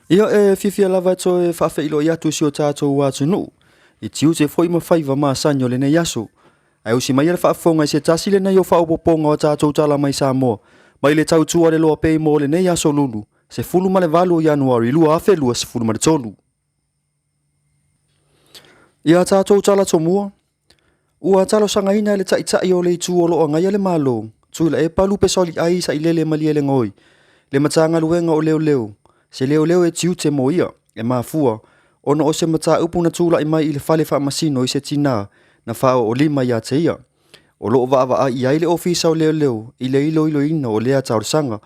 Ia, e fiafia lava e toe faafeiloai atu i si o tatou atunuu i tiute foi ma faiva masani o lenei aso. Ae usi maia le faafofoga i se tasi lenei o faaopoopoga o a tatou tala mai Samoa mai le tautua le loa pei mo lenei aso Lulu, 18 o Ianuari 2023. I a tatou tala tomua, ua talosagaina e le Taitai o le Itu o lo o agaia le Malo, Tuilaepa Lupesoliai Sailele Malielegaoi, le Matagaluega o Leoleo, se leoleo e tiute mo ia, e mafua ona o se mataupu na tulai mai i le fale faamasino i se tinā na faaoolima ia te ia. O lo o vaavaai i ai le Ofisa o Leoleo i le iloiloina o lea talosaga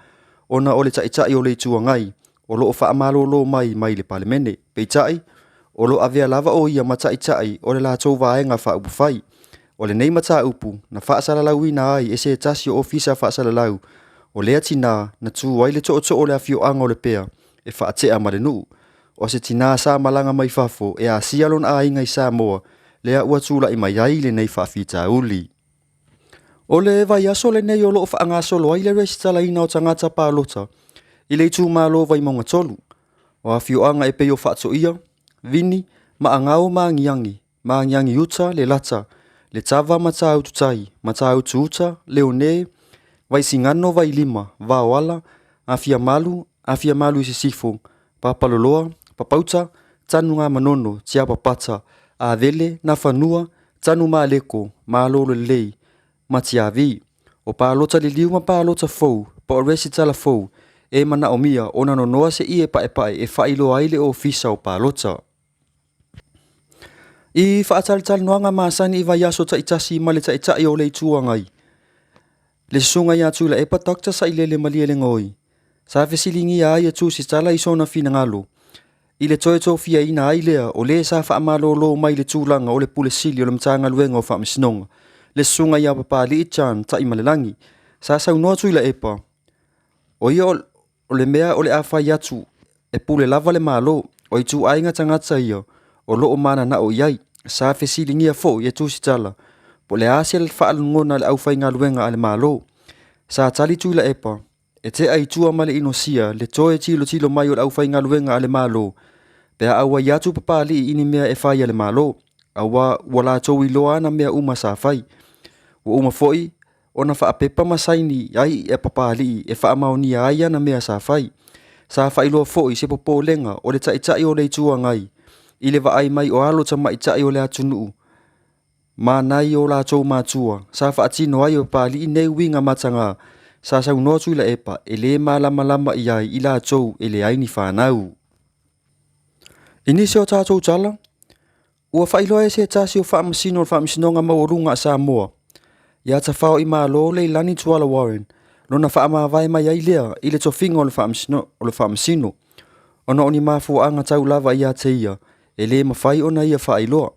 ona o le Taitai o le Itu Agai o lo o faamalolo mai mai le Palemene. Peitai, o lo o avea lava o ia ma Taitai o le latou Vaega Faaupufai. O lenei mataupu na faasalalauina ai e se tasi o ofisa faasalalau o lea tinā na tu ai le tootoo o le afioaga o Lepea e faatea ma le nuu. O se tinā sa malaga mai fafo e asia lona aiga i Samoa lea ua tulai mai ai lenei faafitauli. O le vaiaso lenei o lo o faagasolo ai le resitalaina o tagata palota i le itumalo Vaimauga 3. O afioaga e pei o Faatoia, Vini, Maagao ma Agiagi, Maagiagi Uta, Lelata, Letava, Matautu Tai, Matautu Uta, Leone, Vaisigano, Vailima, Vaoala, Afiamalu, Afiamalu i Sisifo, Papaloloa, Papauta, Tanugamanono, Tiapapata, Avele, Nafanua, Tanumaleko, Malololelei, ma Tiavi. O palota liliu ma palota fou, po o resitala fou, e manaomia ona nonoa se ie paepae e faailoa ai le ofisa o palota. I faatalitalinoaga masani i vaiaso taitasi ma le Taitai o le Itu Agai, le Susuga ia Tuilaepa Dr. Sailele Malielegaoi, sa fesiligia ai e tusitala i sona finagalo, i le toe tofiaina ai lea o le sa faamalolo mai le tulaga o le Pule Sili o le Matagaluega o Faamasinoga, le Susuga ia Papalii John Taimalelagi. Sa saunoa Tuilaepa, o ia o le mea o le a fai atu e pule lava le Malo, o ituaiga tagata ia o lo o mananao i ai. Sa fesiligia foi e tusitala po o le a se faalogona a le aufaigaluega a le Malo. Sa tali Tuilaepa, e tea i tua ma le inosia le toe tilotilo mai o le aufaigaluega a le Malo pe a auai atu Papalii i ni mea e fai a le Malo, aua ua latou iloa ana mea uma sa fai. Ua uma foi ona faapepa ma saini ai e Papalii e faamaonia ai ana mea sa fai. Sa faailoa foi se popolega o le Taitai o le Itu Agai i le vaai mai o alo tamaitai o le atunuu ma nai o latou matua sa faatino ai e Papalii nei uiga mataga sa saunoa Tuilaepa e le malamalama i ai i latou e leai ni fanau. I nisi o tatou tala, ua faailoa e se tasi o faamasino o le Faamasinoga Maualuga a Samoa ia Tafaoimalo Leilani Tuala Warren lona faamavae mai ai lea i le tofiga o le faamasino ona o ni mafuaaga tau lava ia te ia e le mafai ona ia faailoa.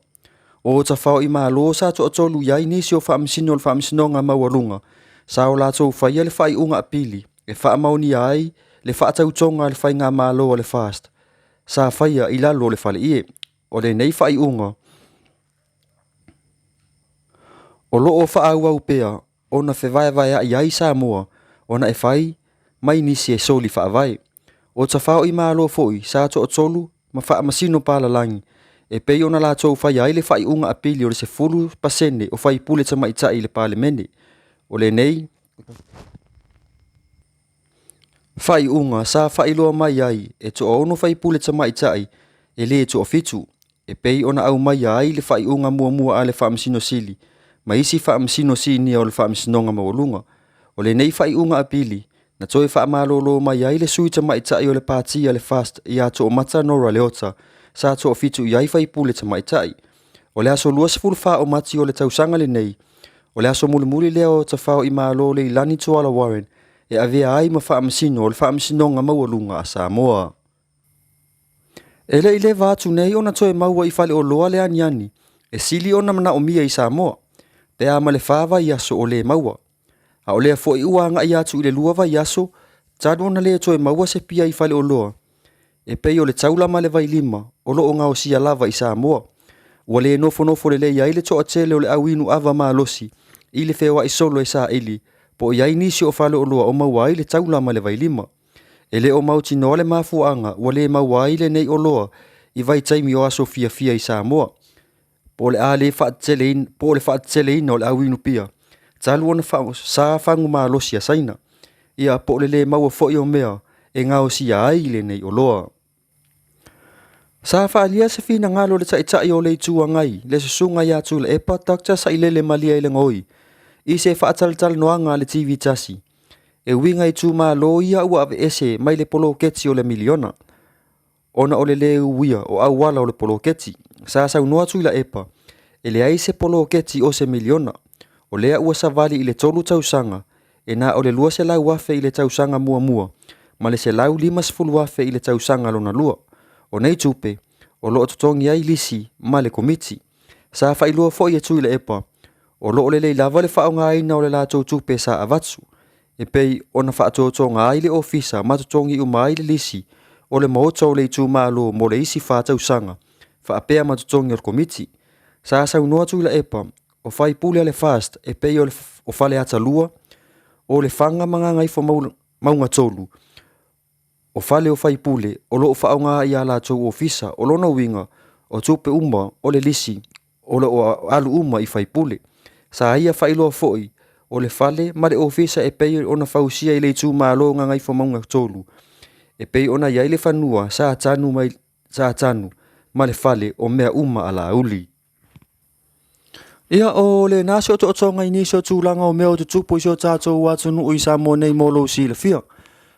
O Tafaoimalo sa toatolu i ai nisi o faamasino o le Faamasinoga Maualuga sa o latou faia le faaiuga apili e faamaonia ai le faatautoga a le faigamalo a le FAST sa faia i lalo o le faleie. O lenei faaiuga o lo o faaauau pea ona fevaevaea'i ai Samoa ona e fai mai nisi e soli faavae. O Tafaoimalo foi sa toatolu ma faamasino palalagi e pei ona latou faia ai le faaiuga apili o le 10% o faipule tamaitai i le Palemene. O lenei faaiuga sa faailoa mai ai e toaono faipule tamaitai e le toafitu, e pei ona aumaia ai le faaiuga muamua a le Faamasino Sili ma isi faamasino sinia o le Faamasinoga Maualuga. O lenei faaiuga apili na toe faamalolo mai ai le sui tamaitai o le Pati a le FAST ia Toomata Nora Leota, sa toafitu i ai faipule tamaitai. O le aso 24 o Mati o le tausaga lenei, o le aso mulimuli lea o Tafaoimalo Leilani Tuala Warren e avea ai ma faamasino o le Faamasinoga Maualuga a Samoa. E le i leva atu nei ona toe maua i faleoloa le aniani e sili ona manaomia i Samoa, pe a ma le fa vaiaso o lē maua. A o lea foi ua agai atu i le lua vaiaso talu ona le toe maua se pia i faleoloa, e pei o le taula ma le vailima o lo o gaosia lava i Samoa. Ua le nofonofo lelei ai le toatele o le au inu ava malosi i le feoai solo e saili po o i ai nisi o faleoloa o maua ai le taula ma le vailima. E le o mautinoa le mafuaaga ua le maua ai lenei oloa i vaitaimi o aso fiafia i Samoa, po o le a le faateteleina, po o le faateteleina o le auinu pia talu ona sa fagu malosi a Saina, ia po o le le maua foi o mea e gaosia ai lenei oloa. Sa faaalia se finagalo o le Taitai o le Itu Agai, le Susuga ia Tuilaepa Dr. Sailele Malielegaoi, i se faatalatalanoaga a le TV Tasi, e uiga i itumalo ia ua aveese mai le poloketi o le miliona, ona o le lē uia o auala o le poloketi. Sa saunoa Tuilaepa, e leai se poloketi o se miliona, o lea ua savali i le 3 tausaga, e na o le 200,000 i le tausaga muamua ma le 150,000 i le tausaga lona lua. O nei tupe, o lo o totogi ai lisi ma le komiti. Sa faailoa foi e Tuilaepa, o lo o lelei lava le faaaogaina o le latou tupe sa avatu, e pei ona faatotoga ai le ofisa ma totogi uma ai le lisi o le maota o le itumalo mo le isi 4 tausaga, faapea ma totogi o le komiti. Sa saunoa Tuilaepa, o faipule a le FAST e pei o Faleata 2, o Lefaga ma Gagaifomauga 3, o fale o faipule o lo o faaaoga i a latou ofisa, o lona uiga, o tupe uma o le lisi o lo o alu uma i faipule. Sa ia faailoa foi, o le fale ma le ofisa e pei ona fausia i le itumalo Gagaifomauga 3, e pei ona i ai le fanua sa tanu mai, sa tanu ma le fale o mea uma a Laauli. Ia, o lena se otootoga i nisi o tulaga o mea o tutupu i si o tatou atunuu i Samoa nei mo lou silafia.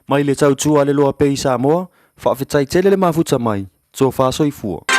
Mai le tautua a le Loa pea i Samoa, faafetai tele le mafuta mai, tofa soifua.